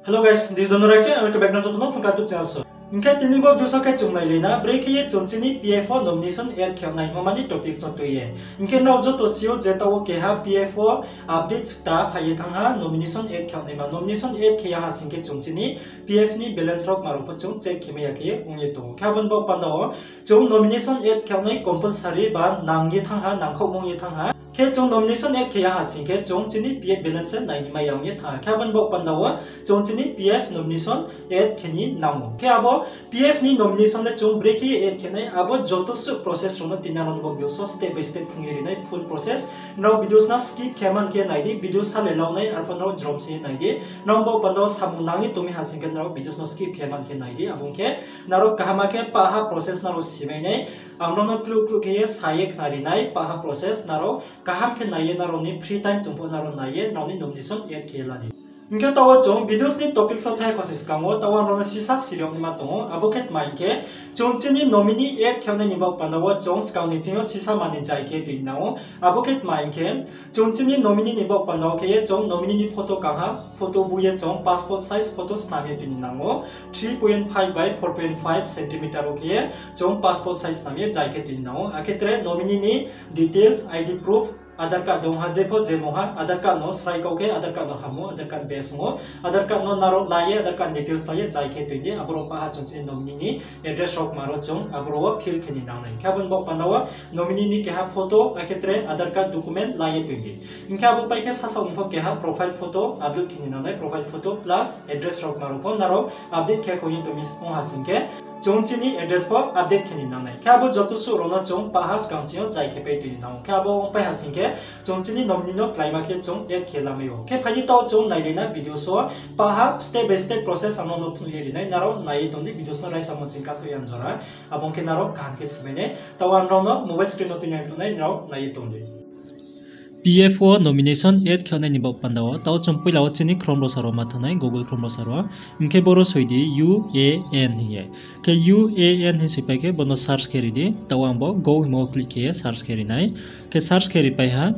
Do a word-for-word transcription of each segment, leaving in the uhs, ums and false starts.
Hello guys, this is Donu Raikcha, welcome back to Donu Raikcha YouTube channel so. Hing khe tini bo video so khe chung nailai na, brekhe ye chung chini P F wo nomination add khe nai hingmo mani topics no tui ye. Hing khe nrao joto si ou je taoh wo keha P F wo update kta phai ye thanng ha, nomination add khe naima, nomination add khe ya ha sing khe chung chini P F ni balance rao kma rao pho chung check khe mai ya khe ong ye tong ou. Khe abo ni baoh panda wo chung nomination add khe nai compulsory ba nang ye thanng ha, nangkhaohmo ong ye thanng ha. Khe chung nomination add khe ya ha sing khe chung chini P F balance se nai ni mai ya ong ye thanng ha. Khe abo ni baoh panda wo chung chini P F nomination add khe ni nang ou. Khe abo P F ni nomination le chung brekhe add khe nai, abo joto suh process rao no tini nrao no bo video so step by step phrung ye ri nai, full process. Nrao videos no skip khe man khe nai di, videos sa le lau nai, arphuh nrao jrom se nai di. Nrao bo panda wo samung nang ye tong mi ha sing khe nrao videos no skip khe man khe nai di. Abo ong khe nrao kaham khe pah ha process nrao si mai nai. Ang nrao no kluh kluh khe ye sa ye khnari nai, pah ha process nrao kaham khe nai ye nrao ni free time tong pho nrao nai ye nrao ni nomination add khe la di. Hing khe taoh wo chung videos ni topic so thanng ya kho se skang wo taoh wo ang nrao no sisa siri yag naima tong ou, abo khe tma hing khe chung chini nominee add khe nai ni baoh panda wo chung skang ni ching yo sisa manoi zai khe tui nang ou. Abo khe tma hing khe chung chini nominee ni baoh panda wo khe ye chung nominee ni photo kaham, photo bu ye chung passport size photo snam ye tui ni nang ou, three point five by four point five centimeter wo khe ye chung passport size snam ye zai khe tui ni nang ou. Akhe tre nominee ni details, I D proof, Aadhaar card dong ha, jepho je mungha, Aadhaar card no srai kau khe, Aadhaar card no ham ou, Aadhaar card base ong ou, Aadhaar card no nrao la ye, Aadhaar card details la ye zai khe tui di, aboro pah ha chung chini nominee ni address rao kma rao chung aboro wo fill khe ni nang nai. Khe abo ni baoh panda wo nominee ni keha photo, akhe tre Aadhaar card document la ye tui di. Hing khe abo pai khe sasaoh ong pho keha profile photo upload khe ni nang nai, profile photo plus address rao kma rao pho nrao update khe kho ye tong mi ong ha sing khe chung chini address pho update khe ni nang nai. Khe abo joto suh rao no chung pah ha skang ching yo zai khe pai tui ni nang ou. Khe abo ong pai ha sing khe chung chini nominee no kláima khe chung add khe lamai ou. Khe phai di taoh chung nailai na video so pah ha step by step process ang nrao no phnuh ye ri nai, nrao nai ye tong di, videos no raisa mo ching kathoh ya jora. Abo ong khe nrao kaham khe si mai nai. Taoh ang nrao no mobile screen no tuinang tongnai nrao nai ye tong di. P F wo nomination add khe nai ni baoh panda wo taoh chung poila wo chini Chrome browser wo ma thanng nai, Google Chrome browser wo. Hing khe boro soi di U A N hing ye. Khe U A N hing soipai khe bo no search khe ri di. Taoh ang bo go hingmo wo click khe ye search khe ri nai. Khe search khe ri pai ha.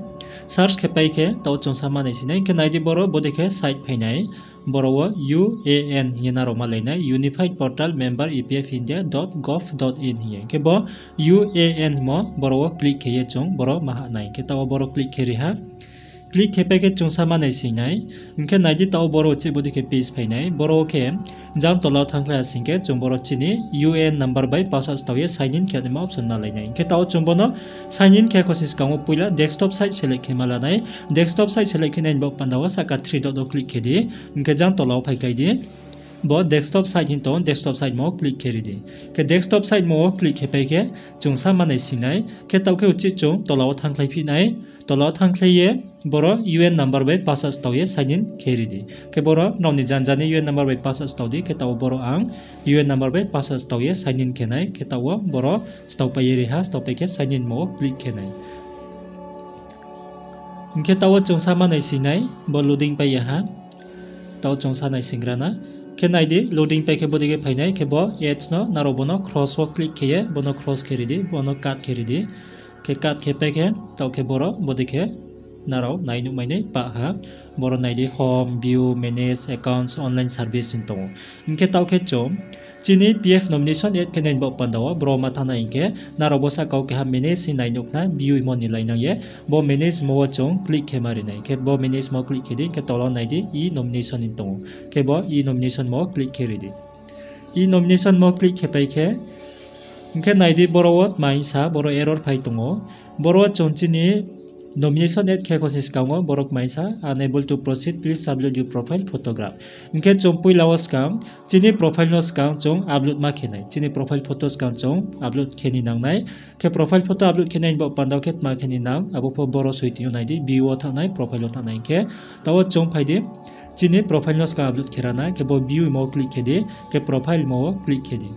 Search khe pai khe taoh chung sa manai si nai. Khe nai di boro bodei khe site phai nai. Boro wo U A N hing ye nrao malai nai, Unified Portal Member E P F India dot gov dot in hing ye. Khe bo U A N hingmo boro wo click khe ye chung boro ma hah nai. Khe taoh wo boro click khe ri ha. Click khe pai khe chung sa manai si nai. Hing khe nai di taoh wo boro wo chih bodei khe page phai nai. Boro wo khe jang tola wo thanngkhlai ha sing khe chung boro chini U A N number bai password stao ye sign in khe naima option malai nai. Hing khe taoh wo chung bo no sign in khe kho se skang wo poila desktop site select khe ma la nai. Desktop site select khe nai ni baoh panda wo sahka three dot wo click khe di. Hing khe jang tola wo phaikhlai di. Bo desktop site hing tong, desktop site mo click khe ri di. Khe desktop site mo click khe pai khe chung sa manai si nai. Khe taoh khe uchih chung tola wo thanngkhlai phi nai. Tola wo thanngkhlai ye boro U A N number bai password stao ye sign in khe ri di. Khe boro nrao ni janja ni U A N number bai password stao di. Khe taoh wo boro ang U A N number bai password stao ye sign in khe nai. Khe taoh wo boro staopai ye ri ha, staopai khe sign in mo click khe nai. Hing khe taoh wo chung sa manai si nai, bo loading pai ya ha. Taoh chung sa nai singra na. Khe nai di, loading pai khe bodei khe phai nai, khe bo ads no nrao bo no cross wo click khe ye, bo no cross khe ri di, bo no cut khe ri di. Khe cut khe pai khe, taoh khe boro bodei khe nrao nai nuh mai nai pah ha. Boro nai di home, view, manage, accounts, online service hing tong ou. Hing khe taoh khe chung chini P F nomination add khe nai ni baoh panda wo boro ma thanng nai hing khe, nrao bo sahka wo keha manage hing nai nuh khna, view hingmo ni lai nang ye, bo manage mo wo chung click khe ma ri nai. Khe bo manage mo click khe di, hing khe tola wo nai di e-nomination hing tong ou. Khe bo e-nomination mo click khe ri di. E-nomination mo click khe pai khe, hing khe nai di boro wo tma hing sa, boro error phai tong ou. Boro wo chung chini nomination add khe kho se skang wo boro kma hing sa, unable to proceed, please upload your profile photograph. Hing khe chung poila wo skang, chini profile no skang chung upload ma khe nai. Chini profile photo skang chung upload khe ni nang nai. Khe profile photo upload khe nai ni baoh panda wo khe tma khe ni nang, abo pho boro soi tong ou nai di, view wo thanng nai, profile wo thanng nai hing khe. Taoh wo chung phai di, chini profile no skang upload khe ra na, khe bo view mo click khe di, khe profile mo wo click khe di.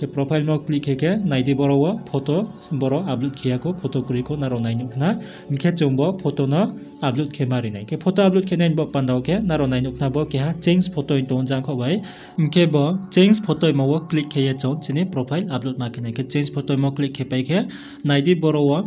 Khe profile mo click khe khe nai di boro wo photo, boro upload khe ya kho, photo kroi kho nrao nai nuh khna. Hing khe chung bo photo no upload khe ma ri nai. Khe photo upload khe nai ni bo panda wo khe nrao nai nuh khna bo keha change photo hing tong ou jangkhaoh bai. Hing khe bo change photo hingmo wo click khe ye chung chini profile upload ma khe nai. Khe change photo hingmo click khe pai khe nai di boro wo.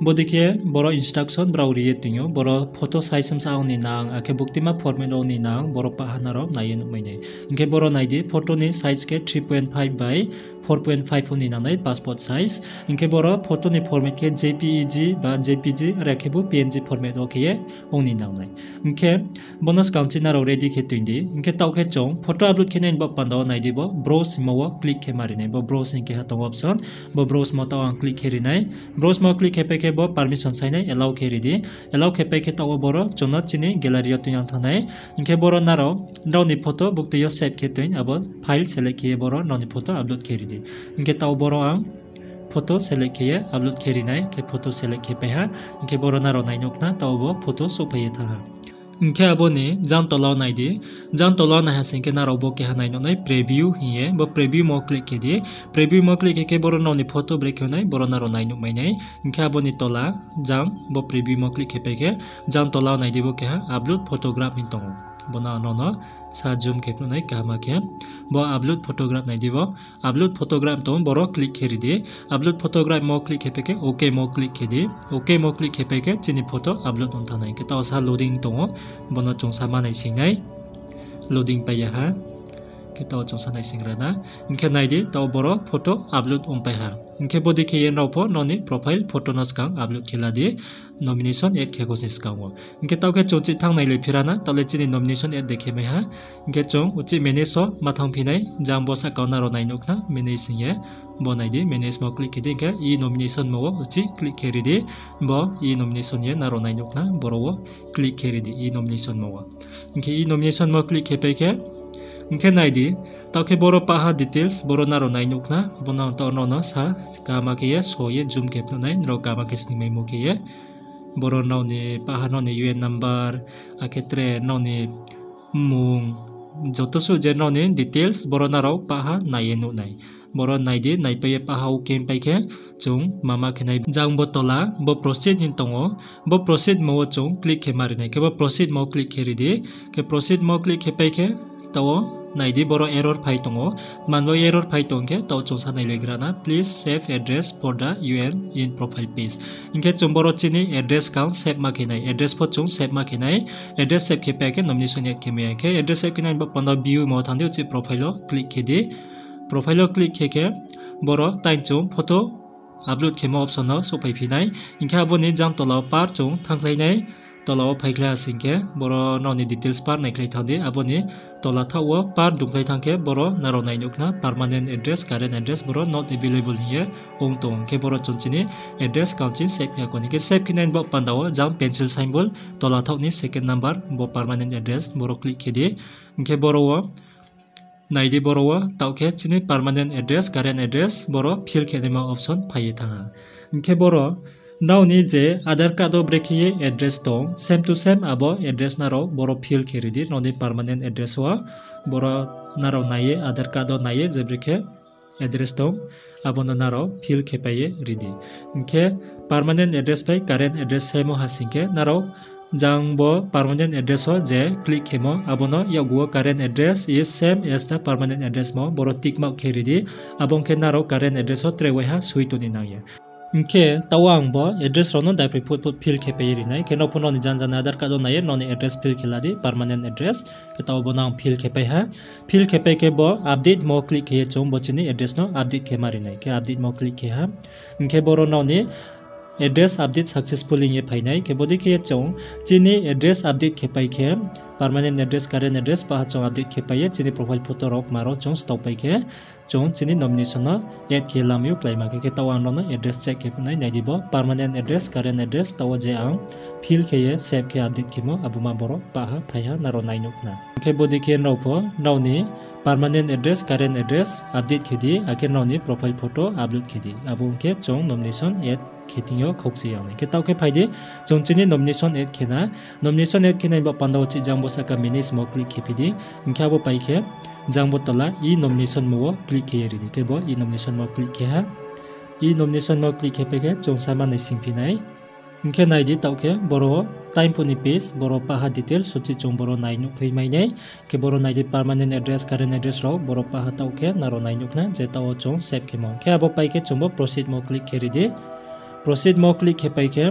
Bodei khe boro instruction brao ri ye toing ou, boro photo size bsa ong ni nang, akhe buktima format ong ni nang, boro pah ha nrao nai ye nuhmai nai. Hing khe boro nai di, photo ni size khe three point five by four point five ong ni nangnai passport size. Hing khe boro photo ni format khe J P E G ba J P G, are khebu P N G format wo khe ye ong ni nangnai. Hing khe bo no skang chini nrao ready khe toing di. Hing khe taoh khe chung photo upload khe nai ni bo panda wo nai di bo browse hingmo wo click khe ma ri nai. Bo browse hing keha tong ou option. Bo browse mo taoh ang click khe ri nai. Browse mo click khe pai khe bo permission sai nai, allow khe ri di. Allow khe pai khe taoh wo boro chung no chini gallery yo tuinang thanng nai. Hing khe boro nrao, nrao ni photo buktui yo save khe toing, abo file select khe ye boro nrao ni photo upload khe ri di. Hing khe taoh boro ang photo select khe ye upload khe ri nai, khe photo select khe pai ha. Hing khe boro nrao nai nuh khna taoh bo photo souhphai ye thanng ha. Hing khe abo ni jang tola wo nai di. Jang tola wo nai ha sing khe nrao bo keha nai nuh nai preview hing ye. Bo preview mo click khe di. Preview mo click khe khe boro nrao ni photo brekhe nai, boro nrao nai nuhmai nai. Hing khe abo ni tola jang bo preview mo click khe pai khe jang tola wo nai di bo keha upload photograph hing tong ou. Bo no nrao no sa zoom khe phnuh nai kaham khe. Bo upload photograph nai di bo. Upload photograph tong ou, boro click khe ri di. Upload photograph mo click khe pai khe OK mo click khe di. OK mo click khe pai khe chini photo upload ong thanng nai. Hing khe taoh sa loading tong ou, bo no chung sa ma naising nai. Loading pai ya ha. Khe taoh chung sa naising ra na. Hing khe nai di, taoh boro photo upload ong pai ha. Hing khe bodei khe ye nrao pho nrao ni profile photo no skang upload khe la di. Nomination add khe kho se skang wo. Hing khe taoh khe chung chih thanng nailai phi ra na, taoh le chini nomination add de khe mai ha. Hing khe chung uchih manage wo ma thanngphi nai, jang bo sahka wo nrao nai nuh khna, manage hing ye. Bo nai di, manage mo click khe di, hing khe e-nomination mo wo uchih click khe ri di, bo e-nomination ye nrao nai nuh khna, boro wo click khe ri di, e-nomination mo wo. Hing khe e-nomination mo click khe pai khe, hing khe nai di, taoh khe boro pah ha details, boro nrao nai nuh khna, bo no taoh nrao no sa, kaham khe ye, so ye, zoom khe phnuh nai, nrao kaham khe sningmaimo khe ye. Boro nrao ni pah ha nrao ni U N number, akhe tre nrao ni mmung, joto suh je nrao ni details, boro nrao pah ha nai ye nuh nai. Boro nai di, naipai ye pah ha OK pai khe, chung mama khe nai jang bo tola, bo proceed hing tong ou, bo proceed mo wo chung click khe ma ri nai, khe bo proceed mo click khe ri di, khe proceed mo click khe pai khe, taoh wo nai di boro error phai tong ou, tma ni bo error phai tong khe, taoh chung sa nailai gra na, please save address for the U N in profile page. Hing khe chung boro chini address skang save ma khe nai, address pho chung save ma khe nai, address save khe pai khe nomination add khe mai ya, hing khe address save khe nai bo panda view mo thanng di, uchih profile wo click khe di, profile wo click khe khe boro tai chung photo upload khemo option no souhphai phi nai. Hing khe abo ni jang tola wo par chung thanngkhlai nai, tola wo phaikhlai ha sing khe boro nrao ni details par naikhlai thanng di, abo ni tola thaoh wo par dungkhlai thanng khe boro nrao nai nuh khna permanent address, current address boro not available hing ye ong tong ou. Hing khe boro chung chini address skang chini save khe ya kho ni. Hing khe save khe nai ni bo panda wo jang pencil symbol tola thaoh ni second number bo permanent address boro click khe di. Hing khe boro wo nai di boro wo, taoh khe chini permanent address, current address, boro fill khe naima option phai ye thanng ha. Hing khe boro nrao ni je Aadhaar card wo brekhe ye address tong, same to same abo address nrao boro fill khe ri di, nrao ni permanent address wo. Boro nrao nai ye, Aadhaar card wo nai ye je brekhe address tong, abo no nrao fill khe pai ye ri di. Hing khe permanent address bai current address saimo ha sing khe nrao jang bo permanent address wo je click khemo, abo no yakgu wo current address is same as the permanent address mo boro tick mark khe ri di, abo ong khe nrao current address wo tre waiha soi tong ni nang ya. Hing khe taoh ang bo address rao no daiphai phut phut fill khe pai ye ri nai, khe nrao pho nrao ni jang jang ni Aadhaar card wo nai ye nrao ni address fill khe la di, permanent address, khe taoh bo no ang fill khe pai ha. Fill khe pai khe bo update mo click khe ye chung bo chini address no update khe ma ri nai, khe update mo click khe ha. Hing khe boro nrao ni address update successful hing ye phai nai, khe bodei khe ye chung chini address update khe pai khe, permanent address, current address, pah ha chung update khe pai ye chini profile photo rao kma rao chung stao pai khe, chung chini nomination no add khe lamai ou kláima khe. Khe taoh ang nrao no address check khe phnuh nai, nai di bo permanent address, current address, taoh wo je ang fill khe ye save khe update khemo, abo ma boro pah ha phai ha nrao nai nuh khna. Hing khe bodei khe nrao pho nrao ni permanent address, current address update khe di, akhe nrao ni profile photo upload khe di. Abo ong khe chung nomination add khe thing yo khaukchi yag nai. Khe taoh khe phai di, chung chini nomination add khe na. Nomination add khe nai ni bo panda wo chih jang bo sahka manage mo click khe phi di. Hing khe abo pai khe jang bo tola e-nomination mo wo click khe ye ri di. Khe bo e-nomination mo click khe ha. E-nomination mo click khe pai khe chung sa ma naising phi nai. Hing khe nai di, taoh khe boro time phuh ni page, boro pahha details uchih chung boro nai nuhphi mai nai. Khe boro nai di, permanent address, current address rao boro pahha taoh khe nrao nai nuh khna je taoh wo chung save khemo. Khe abo pai khe chung bo proceed mo click khe ri di. Proceed mo click khe pai khe,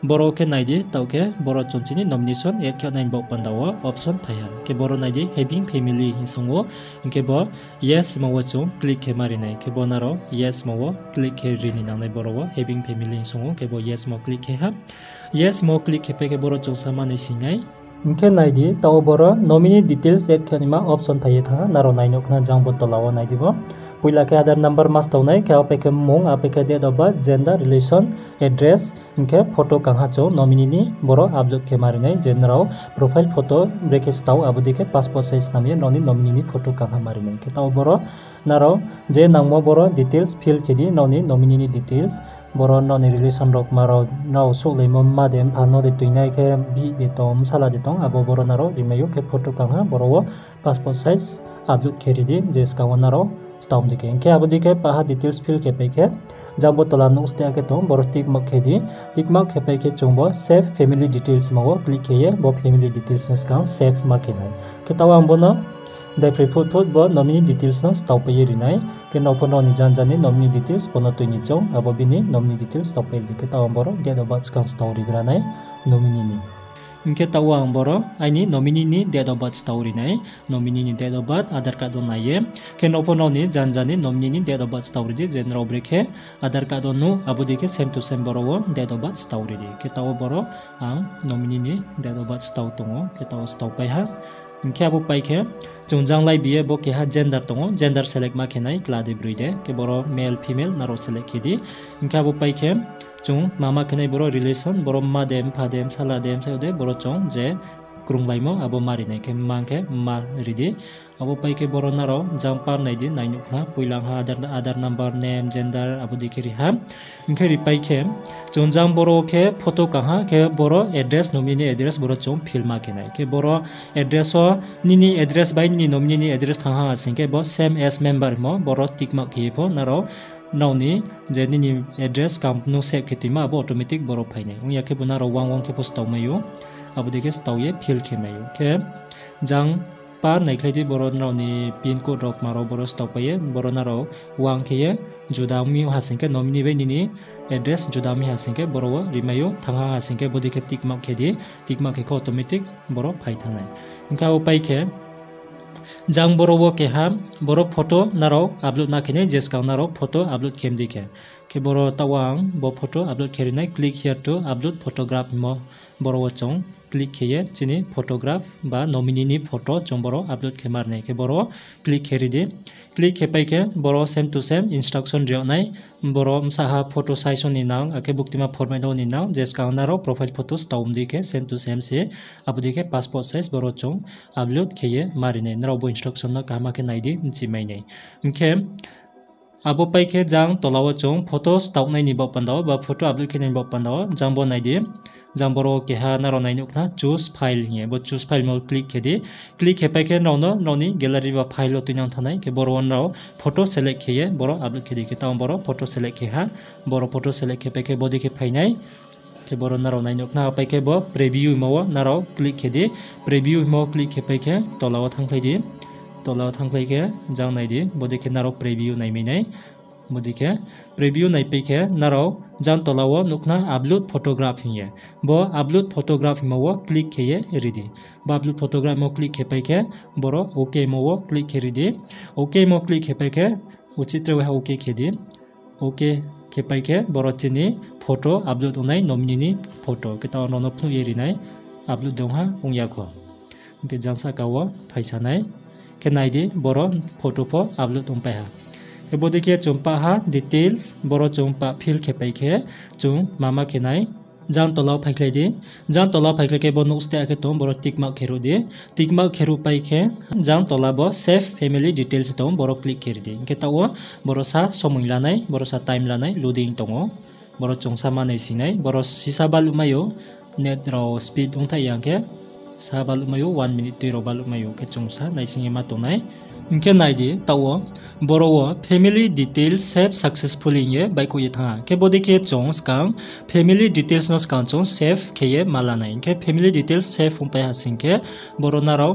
boro khe nai di, taoh khe boro chung chini nomination add khe nai bo panda wo option phai ha. Khe boro nai di, having family hing song ou, hing khe bo yes mo wo chung click khe ma ri nai. Khe bo nrao yes mo wo click khe ri ni nangnai, boro wo having family hing song ou, khe bo yes mo click khe ha. Yes mo click khe pai khe boro chung sa manai sing nai. Hing khe nai di, taoh wo boro nominee details add khe naima option phai ye thanng ha, nrao nai nuh khna jang bo tola wo nai di bo. Poila khe Aadhaar number ma stao nai, khe apai khe mmung, apai khe date of birth, gender, relation, address, hing khe photo kangha chung nominee ni boro upload khe ma ri nai, je nrao profile photo brekhe stao, abo dei khe passport size snam ye nrao ni nominee ni photo kangha ma ri nai. Khe taoh wo boro nrao je nangmo boro details fill khe di, nrao ni nominee ni details, boro nrao ni relation rao kma rao, nrao souhlaimo mma de mpha no de tuinai khe bihih de tong, bsala de tong, abo boro nrao rimai ou. Khe photo kangha boro wo passport size upload khe ri di, je skang wo nrao stao dei khe. Hing khe abo dei khe pahha details fill khe pai khe, jang bo tola nuh ste akhe tong, boro tick mark khe di. Tick mark khe pai khe chung bo save family details ma wo click khe ye bo family details no skang save ma khe nai. Khe taoh ang bo no daiphroi phut phut bo nominee details no stao pai ye ri nai. Khe nrao pho nrao ni janja ni nominee details bo no tui ni choung, abo bini nominee details stao pai ri di. Khe taoh ang boro date of birth skang stao rigra nai nominee ni. Hing khe taoh wo ang boro aini nominee ni date of birth stao ri nai. Nominee ni date of birth Aadhaar card wo nai ye. Khe nrao pho nrao ni janja ni nominee ni date of birth stao ri di, je nrao brekhe Aadhaar card wo nuh, abo dei khe same to same boro wo date of birth stao ri di. Khe taoh wo boro ang nominee ni date of birth stao tong ou, khe taoh wo stao pai ha. Hing khe abo pai khe chung jang lai bi ye bo keha gender tong ou, gender select ma khe nai, kla de broi de, khe boro male female nrao select khe di. Hing khe abo pai khe chung ma ma khe nai boro relation, boro mma de, mpha de, bsala de, bsayouh de, boro chung je krunglaimo abo ma ri nai, khe mma khe mma ri di. Abo pai khe boro nrao jang par nai di, nai nuh khna, poila ha Aadhaar, Aadhaar number, name, gender, abo dei khe ri ha. Hing khe ri pai khe, chung jang boro khe photo kangha, khe boro address, nominee ni address boro chung fill ma khe nai. Khe boro address wo nini address bai nini nominee ni address thanng ha sing khe bo same as member himo, boro tick mark khe ye pho nrao, nrao ni je nini address kam nung save khe tuima abo automatic boro phai nai. Ong ya khe bo nrao wang wang khe pho stao mai ou, abo dei khe stao ye fill khe mai ou. Khe jang par naikhlai di, boro nrao ni pin code rao kma rao boro stao pai ye, boro nrao wang khe ye juda ong mi ha sing khe, nominee bai nini address juda ong mi ha sing khe, boro wo rimai ou, thanng ha ha sing khe, bo dei khe tick mark khe di, tick mark khe khe automatic boro phai thanng nai. Hing khe abo pai khe, jang boro wo keha, boro photo nrao upload ma khe nai, je skang nrao photo upload khe mdi khe. Khe boro taoh wo ang bo photo upload khe ri nai, click here to upload photograph himo, boro wo chung click khe ye chini photograph ba nominee ni photo chung boro upload khe ma ri nai. Khe boro click khe ri di. Click khe pai khe boro same to same instruction ri yag nai. Boro bsa ha photo size wo ni nang, akhe buktima format wo ni nang, je skang nrao profile photo stao mdi khe same to same se, abo dei khe passport size boro chung upload khe ye ma ri nai. Nrao bo instruction no kaham khe nai di, bchi mai nai. Hing khe abo pai khe jang tola wo chung photo staoh nai ni baoh panda wo ba photo upload khe nai ni baoh panda wo jang bo nai di. Jang boro wo keha nrao nai nuh khna choose file hing ye, bo choose file mo click khe di. Click khe pai khe nrao no nrao ni gallery ba file wo tuinang thanng nai, khe boro wo nrao photo select khe ye boro upload khe di. Khe taoh boro photo select khe ha, boro photo select khe pai khe bo dei khe phai nai. Khe boro nrao nai nuh khna, pai khe bo preview himo wo nrao click khe di. Preview himo click khe pai khe tola wo thanngkhlai di. Tola wo thanngkhlai khe jang nai di, bo dei khe nrao preview nai mai nai. Bo dei khe preview nai pai khe nrao jang tola wo nuh khna upload photograph hing ye. Bo upload photograph himo wo click khe ye ri di. Bo upload photograph himo click khe pai khe boro okay himo wo click khe ri di. Okay himo click khe pai khe uchih tre waiha okay khe di. Okay khe pai khe boro chini photo upload ong nai, nominee ni photo. Khe taoh nrao no phnuh ye ri nai, upload de ong ha ong ya kho. Hing khe jang sahka wo phaisa nai. Khe nai di, boro photo pho upload ongpai ha. Khe bo dei khe chung pah ha details, boro chung pah fill khe pai khe chung ma ma khe nai. Jang tola wo phaikhlai di. Jang tola wo phaikhlai khe bo nuh ste akhe tong, boro tick mark khe ruh di. Tick mark khe ruh pai khe jang tola bo save family details tong, boro click khe ri di. Hing khe taoh wo boro sa somoi lanai, boro sa time lanai, loading tong ou. Boro chung sa ma naising nai, boro sisa baluh mai ou, net rao speed ongthai ya hing khe sa baluh mai ou, one minute tui rao baluh mai ou, khe chung sa naising ye ma tong nai. Hing khe nai di, taoh wo boro wo family details save successfully hing ye baihkhouh ye thanng ha. Khe bodei khe chung skang family details no skang chung save khe ye ma la nai. Hing khe family details save ongpai ha sing khe boro nrao,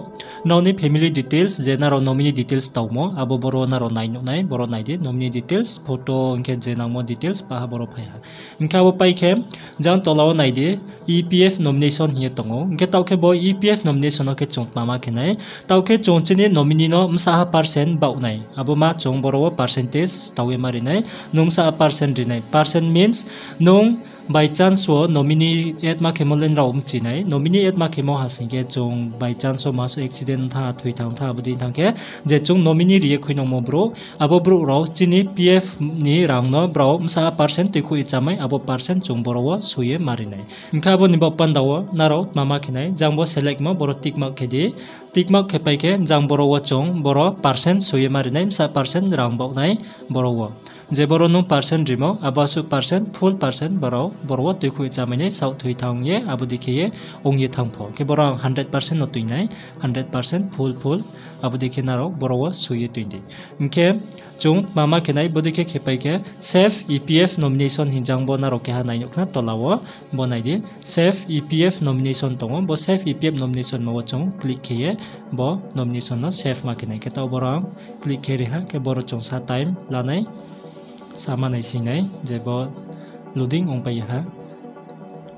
nrao ni family details je nrao nominee details tangmo, abo boro nrao nai nuh nai, boro nai di nominee details, photo, hing khe je nangmo details, paha boro phai ha. Hing khe abo pai khe, jang tola wo nai di, E P F nomination hing ye tong ou. Hing khe taoh khe bo E P F nomination no khe chung tma ma khe nai. Taoh khe chung chini nominee no bsa ha percent baoh nai. Abo ma chung boro wo percentage tau ye ma ri nai. Nung bsa ha percent ri nai. Percent means nung by chance wo nominee add ma khemo le nrao mchi nai. Nominee add ma khemo ha sing khe chung by chance wo masu accident tha, thoi thanng tha, abo dei thanng khe je chung nominee ri ye khuinangmo brouh, abo brouh rao chini P F ni rang no brao bsa ha percent tuikhouh ye chámai, abo percent chung boro wo soi ye ma ri nai. Hing khe abo ni baoh panda wo nrao tma ma khe nai, jang bo select mo boro tick mark khe di. Tick mark khe pai khe jang boro wo chung boro percent soi ye ma ri nai, bsa percent rang baoh nai boro wo. Je boro nung percent rimo, abo asuh percent, full percent boro, boro wo tuikhouh ye chámai nai, saoh thoi thanng ye, abo dei khe ye ong ye thanng pho. Khe boro ang hundred percent no tui nai, hundred percent, full, full, abo dei khe nrao boro wo soi ye tui di. Hing khe chung tma ma khe nai, bodei khe khe pai khe save E P F nomination hing jang bo nrao keha nai nuh khna tola wo, bo nai di, save E P F nomination tong ou, bo save E P F nomination ma wo chung click khe ye bo nomination no save ma khe nai. Khe taoh boro ang click khe ri ha, khe boro chung sa time la nai, sa ma nai sing nai, je bo loading ongpai ha.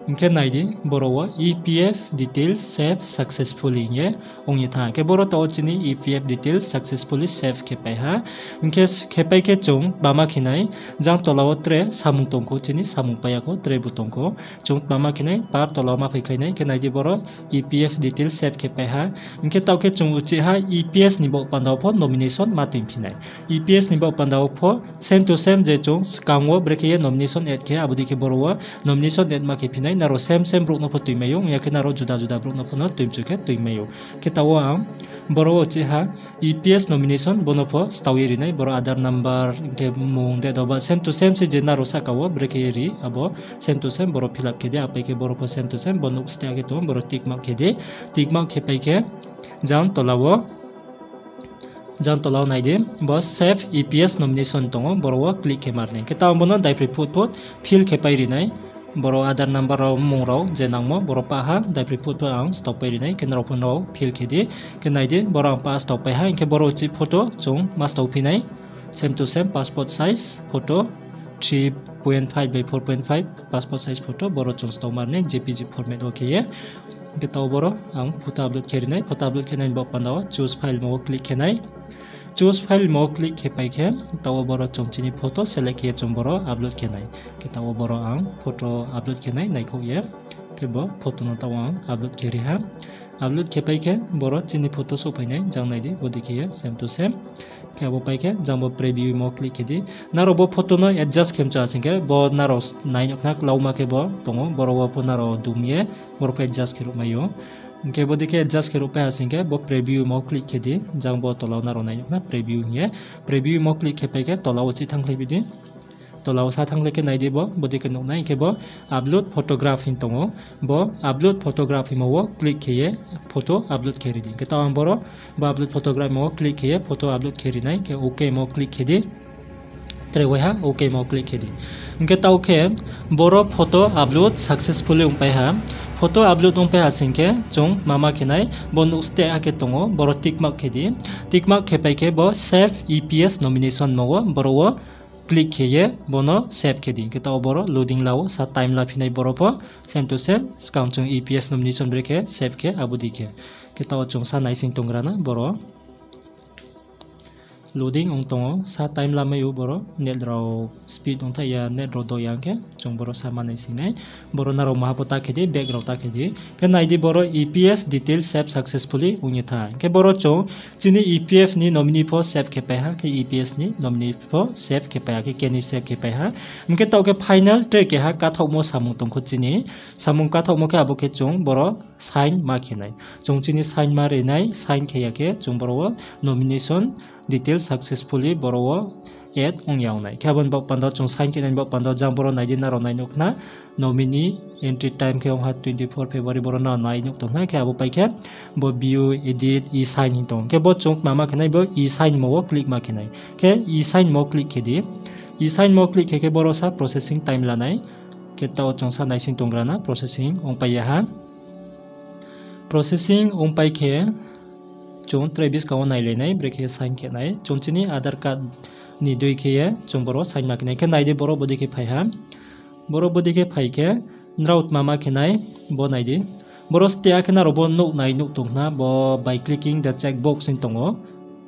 Hing khe nai di, boro wo E P F details saved successfully hing ye ong ye thanng ha. Khe boro taoh wo chini E P F details successfully save khe pai ha. Hing khe khe pai khe chung tma ma khe nai, jang tola wo tre samung tong khou, chini samung pai ya khou, tre bu tong khou. Chung tma ma khe nai, par tola wo ma phaikhlai nai, khe nai di boro E P F details save khe pai ha. Hing khe taoh khe chung uchih ha E P S ni baoh panda wo pho nomination ma tuiphi nai. E P S ni baoh panda wo pho same to same je chung skang wo brekhe ye nomination add khe, abo dei khe boro wo nomination add ma khe phi nai, nrao same same brouh no pho tuimai ou, ya khe nrao juda juda brouh no pho no tuimchu khe tuimai ou. Khe taoh wo ang boro wo uchih ha E P S nomination bo no pho stao ye ri nai, boro Aadhaar number, hing khe mmung, date of birth, same to same se je nrao sahka wo brekhe ye ri, abo same to same boro fill up khe di, apai khe boro pho same to same, bo nouh steh khe tong ou, boro tick mark khe di, tick mark khe pai khe jang tola wo jang tola wo nai di, bo save E P S nomination tong ou, boro wo click khe ma ri nai. Khe taoh ang bo no daiphroi phut phut fill khe pai ri nai. Boro Aadhaar number rao, mmung rao je nangmo, boro pah ha, daiphroi phut phut ang stao pai ri nai, khe nrao pho nrao fill khe di. Khe nai di, boro ang pah stao pai ha, hing khe boro uchih photo chung ma stao phi nai. Same to same, passport size photo, three point five by four point five passport size photo, boro chung stao ma ri nai, J P G format wo khe ye. Hing khe taoh boro ang photo upload khe ri nai, photo upload khe nai ni baoh panda wo choose file mo wo click khe nai. Choose file mo wo click khe pai khe, taoh wo boro chung chini photo select khe ye chung boro upload khe nai. Khe taoh wo boro ang photo upload khe nai, naikhouh ye. Khe bo photo no taoh wo ang upload khe ri ha. Upload khe pai khe boro chini photo souhphai nai, jang nai di, bodei khe ye same to same. Khe abo pai khe jang bo preview mo click khe di. Nrao bo photo no adjust khe mchu ha sing khe bo nrao nai nuh khna klauma khe bo tong ou, boro wo pho nrao dum ye boro pho adjust khe ruhmai ou. Hing khe bodei khe adjust khe ruhpai ha sing khe bo preview mo click khe di, jang bo tola wo nrao nai nuh khna preview hing ye. Preview mo click khe pai khe tola wo uchih thanngkhlai bi di. Tola wo sa thanngkhlai khe nai di bo, bodei khe nuh nai, hing khe bo upload photograph hing tong ou. Bo upload photograph hingmo wo click khe ye photo upload khe ri di. Hing khe taoh ang boro bo upload photograph hingmo wo click khe ye photo upload khe ri nai, khe OK mo click khe di. Tre waiha OK mo click khe di. Hing khe taoh khe boro photo upload successfully ongpai ha. Photo upload ongpai ha sing khe chung tma ma khe nai, bo nouh steh ha khe tong ou, boro tick mark khe di. Tick mark khe pai khe bo save E P S nomination mo wo, boro wo click khe ye bo no save khe di. Hing khe taoh boro loading la ou, sa time la phi nai boro pho, same to same, skang chung E P F nomination brekhe save khe abo dei khe. Khe taoh chung sa naising tonggra na boro. Loading ong tong ou, sa time lamai ou boro, net rao speed ongthai ya, net rao do ya hing khe chung boro sa ma naising nai. Boro nrao maha pho ta khe di, back rao ta khe di. Khe nai di boro E P S details saved successfully ong ye thanng ha. Hing khe boro chung chini E P F ni nominee pho save khe pai ha, khe E P S ni nominee pho save khe pai ha, khe knoi save khe pai ha. Hing khe taoh khe final tre keha kathaohmo samung tong khou chini. Samung kathaohmo khe abo khe chung boro sign ma khe nai. Chung chini sign ma ri nai, sign khe ya khe chung boro wo nomination details successfully boro wo add ong ya ong nai. Khe abo ni baoh panda wo chung sign khe nai ni baoh panda wo jang boro nai di, nrao nai nuh khna nominee entry time khe ong ha twenty four February, boro nrao nai nuh tong khna. Khe abo pai khe bo view, edit, e-sign hing tong. Khe bo chung tma ma khe nai, bo e-sign mo wo click ma khe nai. Khe e-sign mo click khe di. E-sign mo click khe khe boro sa processing time la nai. Khe taoh wo chung sa naising tonggra na processing ongpai ya ha. Processing ongpai khe chung tre buskang wo nailai nai, brekhe sign khe nai. Chung chini Aadhaar card ni dei khe ye chung boro sign ma khe nai. Khe nai di, boro bodei khe phai ha. Boro bodei khe phai khe nrao tma ma khe nai, bo nai di. Boro stia khe nrao bo nuh nai nuh tong khna, bo by clicking the checkbox hing tong ou.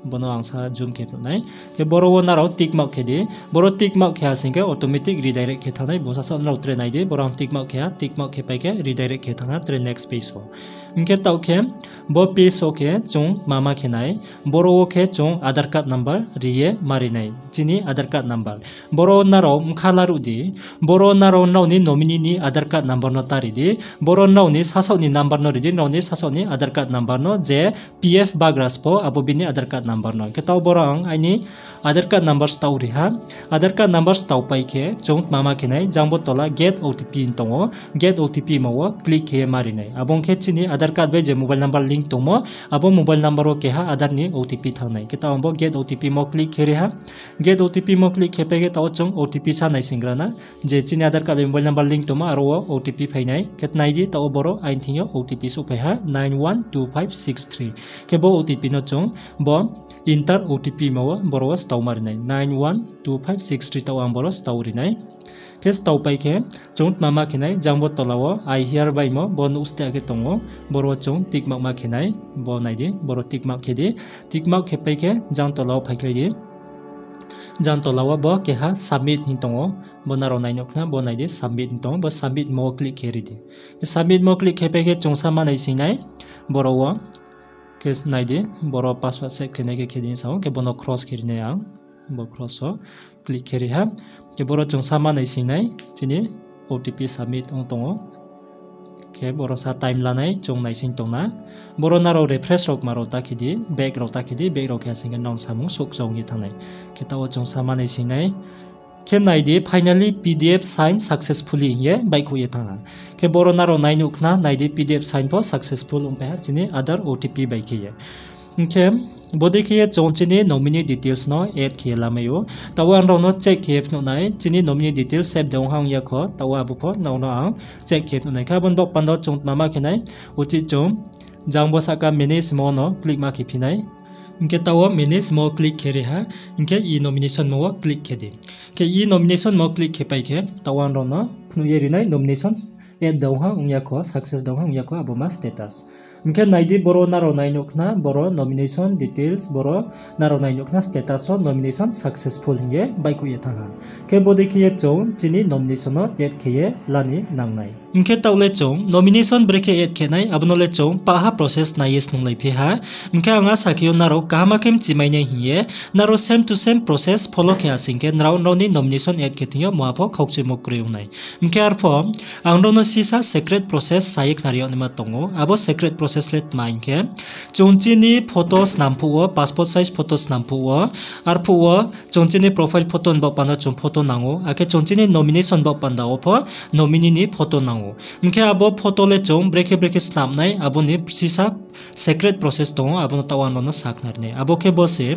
Bono ang sa zoom khe phnuh nai. Khe boro wo nrao tick mark khe di. Boro tick mark khe ha sing khe automatic redirect khe thanng nai. Bung sasaoh nrao tre nai di. Boro ang tick mark khe ha, tick mark khe pai khe redirect khe thanng ha tre next page wo. Hing khe taoh khe bo page wo khe chung tma ma khe nai. Boro wo khe chung Aadhaar card number ri ye ma ri nai. Chini Aadhaar card number. Boro nrao bkha laruh di. Boro nrao nrao ni nominee ni Aadhaar card number no ta ri di. Boro nrao ni sasaoh ni number no ri di, nrao ni sasaoh ni Aadhaar card number no je P F bagra se pho abo bini Aadhaar card number no. Khe taoh boro ang aini Aadhaar card number stao ri ha. Aadhaar card number stao pai khe chung tma ma khe nai, jang bo tola get O T P hing tong ou, get O T P mo wo click khe ye ma ri nai. Abo ong khe chini Aadhaar card bai je mobile number link tongmo, abo mobile number wo keha Aadhaar ni O T P thanng nai. Khe taoh ang bo get O T P mo click khe ri ha. Get O T P mo click khe pai khe taoh wo chung O T P sa naisinggra na. Je chini Aadhaar card bai mobile number link tongmo, aro wo O T P phai nai. Khe nai di, taoh wo boro aini thing yo O T P souhphai ha, nine one two five six three. Khe bo O T P no chung bo enter O T P mo wo boro wo stao ma ri nai, nine one two five six three taoh ang boro stao ri nai. Khe stao pai khe chung tma ma khe nai, jang bo tola wo I hereby mo bo nuh stia khe tong ou, boro wo chung tick mark ma khe nai, bo nai di, boro tick mark khe di, tick mark khe pai khe jang tola wo phaikhlai di. Jang tola wo bo keha submit hing tong ou, bo nrao nai nuh khna, bo nai di submit hing tong ou, bo submit mo wo click khe ri di. Submit mo click khe pai khe chung sa ma naising nai, boro wo khe nai di, boro password save khe nai khe khe di sa ou, khe bono cross khe ri nai ang, bo cross wo click khe ri ha. Khe boro chung sa ma naising nai, chini O T P submit ong tong ou. Khe boro sa time la nai, chung naising tong na. Boro nrao refresh rao kma rao ta khe di, back rao ta khe di, back rao khe ha sing khe nrao ni samung souhkchong ye thanng nai. Khe taoh wo chung sa ma naising nai. Khe nai di, finally P D F sign successfully hing ye baihkhouh ye thanng ha. Khe boro nrao nai nuh khna, nai di, P D F sign pho successful ongpai ha chini Aadhaar O T P bai khe ye. Hing khe bodei khe ye chung chini nominee details no add khe ye lamai ou. Taoh wo ang nrao no check khe ye phnuh nai, chini nominee details save de ong ha ong ya kho, taoh wo abo pho nrao no ang check khe ye phnuh nai. Khe abo ni baoh panda wo chung tma ma khe nai, uchih chung jang bo sahka manage mo no click ma khe phi nai. Hing khe taoh wo manage mo click khe ri ha, hing khe e-nomination mo wo click khe di. Khe e-nomination mo click khe pai khe taoh wo ang nrao no phnuh ye ri nai nominations add de ong ha ong ya kho, success de ong ha ong ya kho, abo ma status. Hing khe nai di, boro nrao nai nuh khna, boro nomination details, boro nrao nai nuh khna status wo nomination successful hing ye baihkhouh ye thanng ha. Khe bodei khe ye chung chini nomination no add khe ye la ni nang nai. Hing khe taoh le chung nomination brekhe add khe nai, abo no le chung pahha process nai ye snunglai phi ha. Hing khe ang asa khe ou nrao kaham khe mchimai nai hing ye, nrao same to same process follow khe ha sing khe nrao nrao ni nomination add khe thing yo muha pho khaukchuimo kroi ong nai. Hing khe arpho ang nrao no sisa secret process sa ye khnari yag naima tong ou. Abo secret process le tma hing khe, chung chini photo snam phuh wo, passport size photo snam phuh wo, arphuh wo chung chini profile photo ni baoh panda chung photo nang ou, akhe chung chini nomination baoh panda wo pho nominee ni photo nang ou. Hing khe abo photo le chung brekhe brekhe snam nai, abo ni sisa secret process tong ou, abo no taoh ang nrao no sa khnari nai. Abo khe bo se,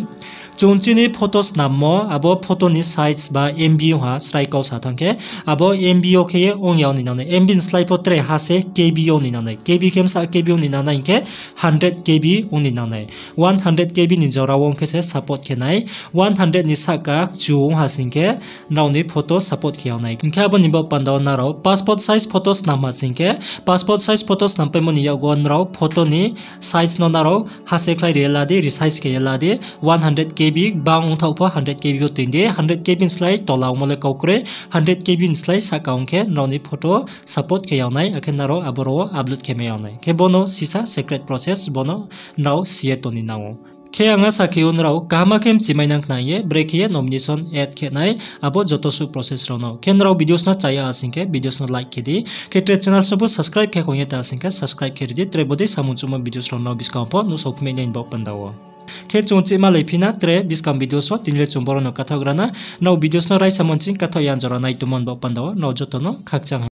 chung chini photo snammo, abo photo ni size ba M B ong ha, srai kau sa thanng khe, abo M B yo khe ye ong ya ong ni nang nai. M B ni slái pho tre ha se K B ong ni nang nai. K B khe bsa K B ong ni nang nai hing khe hundred K B ong ni nang nai. One hundred K B ni jora wo ong khe se support khe nai. One hundred ni sahka kchu ong ha sing khe nrao ni photo support khe yag nai. Hing khe abo ni baoh panda wo nrao passport size photo snam ha sing khe, passport size photo snam paimo ni yakgu wo nrao photo ni size no nrao ha se khlai ri ye la di, resize khe ye la di, one hundred K B bang ongthaoh pho hundred K B wo toing di, hundred K B ni slái tola ongmo le kau kroi, hundred K B ni slái sahka ong khe nrao ni photo support khe yag nai, akhe nrao aboro wo upload khe mai yag nai. Khe bono sisa secret process, bono nrao si ye tong ni nang ou. Khe ang asa khe ou nrao kaham khe mchimai nang khna ye, brekhe ye nomination add khe nai, abo joto suh process rao no. Khe nrao videos no chaya ha sing khe videos no like khe di. Khe tre channel sobu subscribe khe khong ye ta sing khe subscribe khe ri di, tre bodei samung chumo videos rao no buskang pho nuhsao phimai nai ni baoh panda wo. Khe chung chihmalai phi na tre buskang videos wo, tini le chung boro no kathaoh gra na. Nrao videos no raisa mo nching kathaoh ya jora nai tongmo ni baoh panda wo nrao joto no khakchang ha.